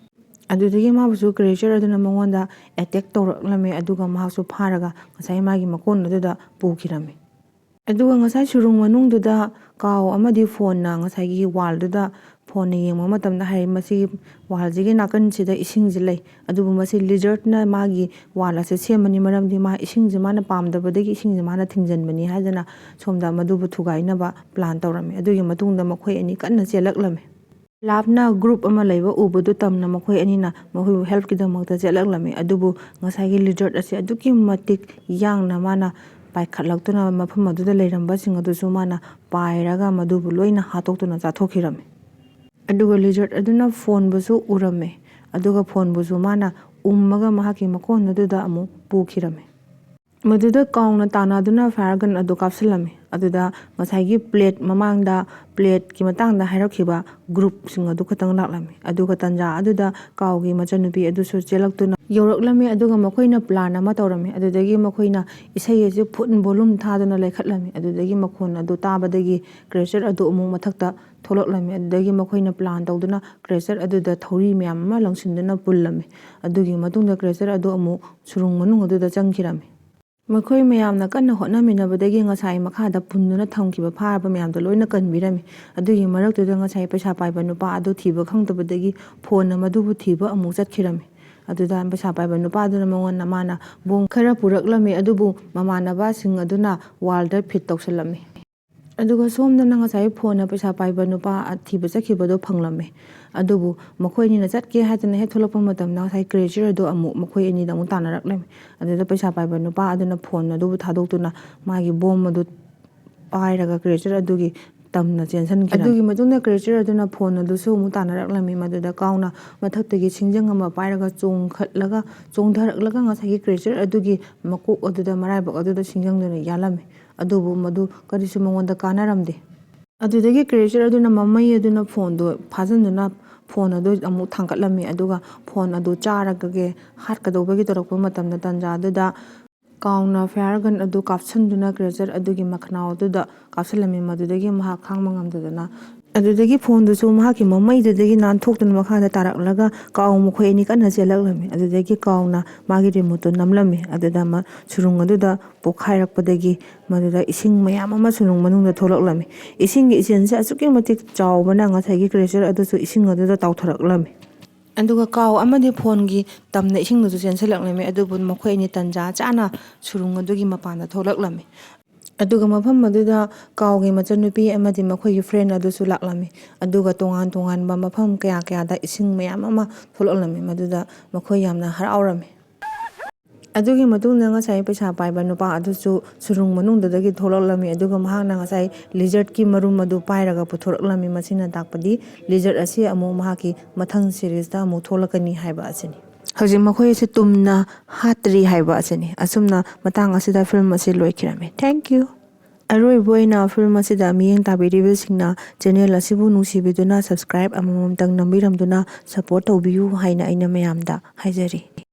ꯑꯗꯨꯗꯒꯤ ꯃꯥꯕꯨꯁꯨ ꯀ꯭ꯔꯦꯆꯔ ꯑꯗꯨꯅ ꯃꯉꯣꯟꯗ ꯑꯦꯇꯦꯛ ꯇꯧꯔꯛꯂꯝꯃꯤ, ꯑꯗꯨꯒ ꯃꯍꯥꯛꯁꯨ ꯐꯥꯔꯒ ꯉꯁꯥꯏ ꯃꯥꯒꯤ ꯃꯀꯣꯟ ꯑꯗꯨꯗ ꯄꯨꯈꯤꯔꯝꯃꯤ꯫ ꯑꯗꯨꯒ ꯉꯁꯥꯏ ꯁꯨꯔꯨꯡ ꯃꯅꯨꯡꯗꯨꯗ ꯀꯥꯎ ꯑꯃꯗꯤ ꯐꯣꯟꯅ ꯉꯁꯥꯏꯒꯤ ꯋꯥꯜꯗꯨꯗ, ꯐꯣꯟꯅ ꯌꯦꯡꯕ ꯃꯇꯝꯗ ꯍꯥꯏꯔꯤ, ꯃꯁꯤꯒꯤ ꯋꯥꯜꯁꯤꯒꯤ ꯅꯥꯀꯟꯁꯤꯗ ꯏꯁꯤꯡꯁꯤ ꯂꯩ, ꯑꯗꯨꯕꯨ ꯃꯁꯤ ꯂꯤꯖꯔꯠꯅ ꯃꯥꯒꯤ ꯋꯥꯜ ꯑꯁꯦ ꯁꯦꯝꯕꯅꯤ, ꯃꯔꯝꯗꯤ ꯃꯥ ꯏꯁꯤꯡꯁꯤ ꯃꯥꯅ ꯄꯥꯝꯗꯕꯗꯒꯤ ꯏꯁꯤꯡꯁꯤ ꯃꯥꯅ ꯊꯤꯡꯖꯤꯟꯕꯅꯤ ꯍꯥꯏꯗꯅ ꯁꯣꯝꯗ ꯃꯗꯨꯕꯨ ꯊꯨꯒꯥꯏꯅꯕ ꯄ꯭ꯂꯥꯟ ꯇꯧꯔꯝꯃꯤ꯫ ꯑꯗꯨꯒꯤ ꯃꯇꯨꯡꯗ ꯃꯈꯣꯏ ꯑꯅꯤ ꯀꯟꯅ ꯆꯦꯜꯂꯛꯂꯝꯃꯤ꯫ ꯂꯥꯞꯅ ꯒ꯭ꯔꯨꯞ ꯑꯃ ꯂꯩꯕ ꯎꯕꯗꯨ ꯇꯝꯅ ꯃꯈꯣꯏ ꯑꯅꯤꯅ ꯃꯈꯣꯏꯕꯨ ꯍꯦꯜꯞꯀꯤꯗꯃꯛꯇ ꯆꯦꯜꯂꯛꯂꯝꯃꯤ꯫ ꯑꯗꯨꯕꯨ ꯉꯁꯥꯏꯒꯤ ꯂꯤꯖꯔꯠ ꯑꯁꯤ ꯑꯗꯨꯛꯀꯤ ꯃꯇꯤꯛ ꯌꯥꯡꯅ ꯃꯥꯅ ꯄꯥꯏꯈꯠꯂꯛꯇꯨꯅ ꯃꯐꯝ ꯑꯗꯨꯗ ꯂꯩꯔꯝꯕꯁꯤꯡ ꯑꯗꯨꯁꯨ ꯃꯥꯅ ꯄꯥꯏꯔꯒ ꯃꯗꯨꯕꯨ ꯂꯣꯏꯅ ꯍꯥꯠꯇꯣꯛꯇꯨꯅ ꯆꯥꯊꯣꯛꯈꯤꯔꯝꯃꯤ꯫ ꯑꯗꯨꯒ ꯂꯤꯖꯔꯠ ꯑꯗꯨꯅ ꯐꯣꯟꯕꯨꯁꯨ ꯎꯔꯝꯃꯦ, ꯑꯗꯨꯒ ꯐꯣꯟꯕꯨꯁꯨ ꯃꯥꯅ ꯎꯝꯃꯒ ꯃꯍꯥꯛꯀꯤ ꯃꯀꯣꯟ ꯑꯗꯨꯗ ꯑꯃꯨꯛ ꯄꯨꯈꯤꯔꯝꯃꯤ꯫ ꯃꯗꯨꯗ ꯀꯥꯎꯅ ꯇꯥꯟꯅꯗꯨꯅ ꯐꯥꯌꯔ ꯒꯟ ꯑꯗꯨ ꯀꯥꯞꯁꯤꯜꯂꯝꯃꯤ꯫ ꯑꯗꯨꯗ ꯉꯁꯥꯏꯒꯤ ꯄ꯭ꯂꯦꯠ ꯃꯃꯥꯡꯗ, ꯄ꯭ꯂꯦꯠꯀꯤ ꯃꯇꯥꯡꯗ ꯍꯥꯏꯔꯛꯈꯤꯕ ꯒ꯭ꯔꯨꯞꯁꯤꯡ ꯑꯗꯨ ꯈꯛꯇꯪ ꯂꯥꯛꯂꯝꯃꯤ꯫ ꯑꯗꯨꯒ ꯇꯟꯖꯥ ꯑꯗꯨꯗ ꯀꯥꯎꯒꯤ ꯃꯆꯟꯅꯨꯄꯤ ꯑꯗꯨꯁꯨ ꯆꯦꯜꯂꯛꯇꯨꯅ ꯌꯧꯔꯛꯂꯝꯃꯤ꯫ ꯑꯗꯨꯒ ꯃꯈꯣꯏꯅ plan ꯑꯃ ꯇꯧꯔꯝꯃꯤ꯫ ꯑꯗꯨꯗꯒꯤ ꯃꯈꯣꯏꯅ ꯏꯁꯩ ꯑꯁꯤ full volume ꯊꯥꯗꯨꯅ ꯂꯩꯈꯠꯂꯝꯃꯤ꯫ ꯑꯗꯨꯗꯒꯤ ꯃꯈꯣꯟ ꯑꯗꯨ ꯇꯥꯕꯗꯒꯤ creature ꯑꯗꯨ ꯑꯃꯨꯛ ꯃꯊꯛꯇ ꯊꯣꯛꯂꯛꯂꯝꯃꯤ꯫ ꯑꯗꯨꯗꯒꯤ ꯃꯈꯣꯏꯅ plan ꯇꯧꯗꯨꯅ creature ꯑꯗꯨꯗ ꯊꯧꯔꯤ ꯃꯌꯥꯝ ꯑꯃ ꯂꯪꯁꯤꯟꯗꯨꯅ ꯄꯨꯜꯂꯝꯃꯤ꯫ ꯑꯗꯨꯒꯤ ꯃꯇꯨꯡꯗ creature ꯑꯗꯨ ꯑꯃꯨꯛ ꯁꯨꯔꯨꯡ ꯃꯅꯨꯡ ꯑꯗꯨꯗ ꯆꯪꯈꯤꯔꯝꯃꯤ꯫ ꯃꯈꯣꯏ ꯃꯌꯥꯝꯅ ꯀꯟꯅ ꯍꯣꯠꯅꯃꯤꯟꯅꯕꯗꯒꯤ ꯉꯁꯥꯏ ꯃꯈꯥꯗ ꯄꯨꯟꯗꯨꯅ ꯊꯝꯈꯤꯕ ꯐꯥꯔꯕ ꯃꯌꯥꯝꯗꯣ ꯂꯣꯏꯅ ꯀꯟꯕꯤꯔꯝꯃꯤ꯫ ꯑꯗꯨꯒꯤ ꯃꯔꯛꯇꯨꯗ ꯉꯁꯥꯏ ꯄꯩꯁꯥ ꯄꯥꯏꯕ ꯅꯨꯄꯥ ꯑꯗꯨ ꯊꯤꯕ ꯈꯪꯗꯕꯗꯒꯤ ꯐꯣꯟꯅ ꯃꯗꯨꯕꯨ ꯊꯤꯕ ꯑꯃꯨꯛ ꯆꯠꯈꯤꯔꯝꯃꯤ꯫ ꯑꯗꯨꯗ ꯄꯩꯁꯥ ꯄꯥꯏꯕ ꯅꯨꯄꯥꯗꯨꯅ ꯃꯉꯣꯟꯗ ꯃꯥꯅ bomb ꯈꯔ ꯄꯨꯔꯛꯂꯝꯃꯤ, ꯑꯗꯨꯕꯨ ꯃꯃꯥꯟꯅꯕꯁꯤꯡ ꯑꯗꯨꯅ wall ꯗ fit ꯇꯧꯁꯜꯂꯝꯃꯤ꯫ ꯑꯗꯨꯒ ꯁꯣꯝꯗꯅ ꯉꯁꯥꯏ ꯐꯣꯟꯅ ꯄꯩꯁꯥ ꯄꯥꯏꯕ ꯅꯨꯄꯥ ꯊꯤꯕ ꯆꯠꯈꯤꯕꯗꯣ ꯐꯪꯂꯝꯃꯦ꯫ ꯑꯗꯨꯕꯨ ꯃꯈꯣꯏ ꯑꯅꯤꯅ ꯆꯠꯀꯦ ꯍꯥꯏꯗꯅ ꯍꯦꯛ ꯊꯣꯛꯂꯛꯄ ꯃꯇꯝꯗ ꯉꯁꯥꯏ creature ꯑꯗꯨ ꯑꯃꯨꯛ ꯃꯈꯣꯏ ꯑꯅꯤꯗ ꯑꯃꯨꯛ ꯇꯥꯟꯅꯔꯛꯂꯝꯃꯤ꯫ ꯑꯗꯨꯗ ꯄꯩꯁꯥ ꯄꯥꯏꯕ ꯅꯨꯄꯥ ꯑꯗꯨꯅ ꯐꯣꯟ ꯑꯗꯨꯕꯨ ꯊꯥꯗꯣꯛꯇꯨꯅ ꯃꯥꯒꯤ bomb ꯑꯗꯨ ꯄꯥꯏꯔꯒ creature ꯑꯗꯨꯒꯤ ꯇꯝꯅ ꯆꯦꯟꯁꯤꯟꯈꯤ꯫ ꯑꯗꯨꯒꯤ ꯃꯇꯨꯡꯗ creature ꯑꯗꯨꯅ ꯐꯣꯟ ꯑꯗꯨꯁꯨ ꯑꯃꯨꯛ ꯇꯥꯟꯅꯔꯛꯂꯝꯃꯤ꯫ ꯃꯗꯨꯗ ꯀꯥꯎꯅ ꯃꯊꯛꯇꯒꯤ ꯁꯤꯡꯖꯪ ꯑꯃ ꯄꯥꯏꯔꯒ ꯆꯣꯡꯈꯠꯂꯒ, ꯆꯣꯡꯊꯔꯛꯂꯒ ꯉꯁꯥꯏꯒꯤ creature ꯑꯗꯨꯒꯤ ꯃꯀꯣꯛ ꯑꯗꯨꯗ, ꯃꯔꯥꯏꯕꯛ ꯑꯗꯨꯗ ꯁꯤꯡꯖꯪꯗꯨꯅ ꯌꯥꯜꯂꯝꯃꯤ꯫ ꯑꯗꯨꯕꯨ ꯃꯗꯨ ꯀꯔꯤꯁꯨ ꯃꯉꯣꯟꯗ ꯀꯥꯟꯅꯔꯝꯗꯦ꯫ ꯑꯗꯨꯗꯒꯤ creature ꯑꯗꯨꯅ ꯃꯃꯩ ꯑꯗꯨꯅ ꯐꯣꯟꯗꯣ ꯐꯥꯖꯤꯟꯗꯨꯅ ꯐꯣꯟ ꯑꯗꯨ ꯑꯃꯨꯛ ꯊꯥꯡꯒꯠꯂꯝꯃꯤ꯫ ꯑꯗꯨꯒ ꯐꯣꯟ ꯑꯗꯨ ꯆꯥꯔꯒꯦ ꯍꯥꯠꯀꯗꯧꯕꯒꯤ ꯇꯧꯔꯛꯄ ꯃꯇꯝꯗ, ꯇꯟꯖꯥ ꯑꯗꯨꯗ ꯀꯥꯎꯅ fire gun ꯑꯗꯨ ꯀꯥꯞꯁꯤꯟꯗꯨꯅ creature ꯑꯗꯨꯒꯤ ꯃꯈꯅꯥꯎ ꯑꯗꯨꯗ ꯀꯥꯞꯁꯤꯜꯂꯝꯃꯤ꯫ ꯃꯗꯨꯗꯒꯤ ꯃꯍꯥꯛ ꯈꯥꯡꯕ ꯉꯝꯗꯗꯨꯅ, ꯑꯗꯨꯗꯒꯤ ꯐꯣꯟꯗꯨꯁꯨ ꯃꯍꯥꯛꯀꯤ ꯃꯃꯩꯗꯨꯗꯒꯤ ꯅꯥꯟꯊꯣꯛꯇꯨꯅ ꯃꯈꯥꯗ ꯇꯥꯔꯛꯂꯒ ꯀꯥꯎ ꯃꯈꯣꯏ ꯑꯅꯤ ꯀꯟꯅ ꯆꯦꯜꯂꯛꯂꯝꯃꯤ꯫ ꯑꯗꯨꯗꯒꯤ ꯀꯥꯎꯅ ꯃꯥꯒꯤ remote ꯇꯨ ꯅꯝꯂꯝꯃꯤ꯫ ꯑꯗꯨꯗ ꯃ-, ꯁꯨꯔꯨꯡ ꯑꯗꯨꯗ ꯄꯣꯛꯈꯥꯏꯔꯛꯄꯗꯒꯤ ꯃꯗꯨꯗ ꯏꯁꯤꯡ ꯃꯌꯥꯝ ꯑꯃ ꯁꯨꯔꯨꯡ ꯃꯅꯨꯡꯗ ꯊꯣꯛꯂꯛꯂꯝꯃꯤ꯫ ꯏꯁꯤꯡꯒꯤ ꯏꯆꯦꯜꯁꯦ ꯑꯁꯨꯛꯀꯤ ꯃꯇꯤꯛ ꯆꯥꯎꯕꯅ ꯉꯁꯥꯏꯒꯤ creature ꯑꯗꯨꯁꯨ ꯏꯁꯤꯡ ꯑꯗꯨꯗ ꯇꯥꯎꯊꯔꯛꯂꯝꯃꯤ꯫ ꯑꯗꯨꯒ ꯀꯥꯎ ꯑꯃꯗꯤ ꯐꯣꯟꯒꯤ ꯇꯝꯅ ꯏꯁꯤꯡꯗꯨꯁꯨ ꯆꯦꯟꯁꯤꯜꯂꯛꯂꯝꯃꯤ꯫ ꯑꯗꯨꯕꯨ ꯃꯈꯣꯏ ꯑꯅꯤ ꯇꯟꯖꯥ ꯆꯥꯅ ꯁꯨꯔꯨꯡ ꯑꯗꯨꯒꯤ ꯃꯄꯥꯟꯗ ꯊꯣꯛꯂꯛꯂꯝꯃꯤ꯫ ꯑꯗꯨꯒ ꯃꯐꯝ ꯑꯗꯨꯗ ꯀꯥꯎꯒꯤ ꯃꯆꯟꯅꯨꯄꯤ ꯑꯃꯗꯤ ꯃꯈꯣꯏꯒꯤ friend ꯑꯗꯨꯁꯨ ꯂꯥꯛꯂꯝꯃꯤ꯫ ꯑꯗꯨꯒ ꯇꯣꯉꯥꯟ ꯇꯣꯉꯥꯟꯕ ꯃꯐꯝ ꯀꯌꯥ ꯀꯌꯥꯗ ꯏꯁꯤꯡ ꯃꯌꯥꯝ ꯑꯃ ꯊꯣꯛꯂꯛꯂꯝꯃꯤ꯫ ꯃꯗꯨꯗ ꯃꯈꯣꯏ ꯌꯥꯝꯅ ꯍꯔꯥꯎꯔꯝꯃꯤ꯫ ꯑꯗꯨꯒꯤ ꯃꯇꯨꯡꯗ ꯉꯁꯥꯏ ꯄꯩꯁꯥ ꯄꯥꯏꯕ ꯅꯨꯄꯥ ꯑꯗꯨꯁꯨ ꯁꯨꯔꯨꯡ ꯃꯅꯨꯡꯗꯨꯗꯒꯤ ꯊꯣꯛꯂꯛꯂꯝꯃꯤ꯫ ꯑꯗꯨꯒ ꯃꯍꯥꯛꯅ ꯉꯁꯥꯏ lizard ꯀꯤ ꯃꯔꯨꯝ ꯑꯗꯨ ꯄꯥꯏꯔꯒ ꯄꯨꯊꯣꯔꯛꯂꯝꯃꯤ꯫ ꯃꯁꯤꯅ ꯇꯥꯛꯄꯗꯤ lizard ꯑꯁꯤ ꯑꯃꯨꯛ ꯃꯍꯥꯛꯀꯤ ꯃꯊꯪ series ꯇ ꯑꯃꯨꯛ ꯊꯣꯛꯂꯛꯀꯅꯤ ꯍꯥꯏꯕ ꯑꯁꯤꯅꯤ꯫ ꯍꯧꯖꯤꯛ ꯃꯈꯣꯏ ꯑꯁꯤ ꯇꯨꯝꯅ ꯍꯥꯠꯇ꯭ꯔꯤ ꯍꯥꯏꯕ ꯑꯁꯤꯅꯤ꯫ ꯑꯁꯨꯝꯅ ꯃꯇꯥꯡ ꯑꯁꯤꯗ film ꯑꯁꯤ ꯂꯣꯏꯈꯤꯔꯝꯃꯤ꯫ Thank you꯫ ꯑꯔꯣꯏꯕ ꯑꯣꯏꯅ film ꯑꯁꯤꯗ ꯃꯤꯠꯌꯦꯡ ꯇꯥꯕꯤꯔꯤꯕꯁꯤꯡꯅ channel ꯑꯁꯤꯕꯨ ꯅꯨꯡꯁꯤꯕꯤꯗꯨꯅ subscribe ꯑꯃꯃꯝꯇꯪ ꯅꯝꯕꯤꯔꯝꯗꯨꯅ support ꯇꯧꯕꯤꯌꯨ ꯍꯥꯏꯅ ꯑꯩꯅ ꯃꯌꯥꯝꯗ ꯍꯥꯏꯖꯔꯤ꯫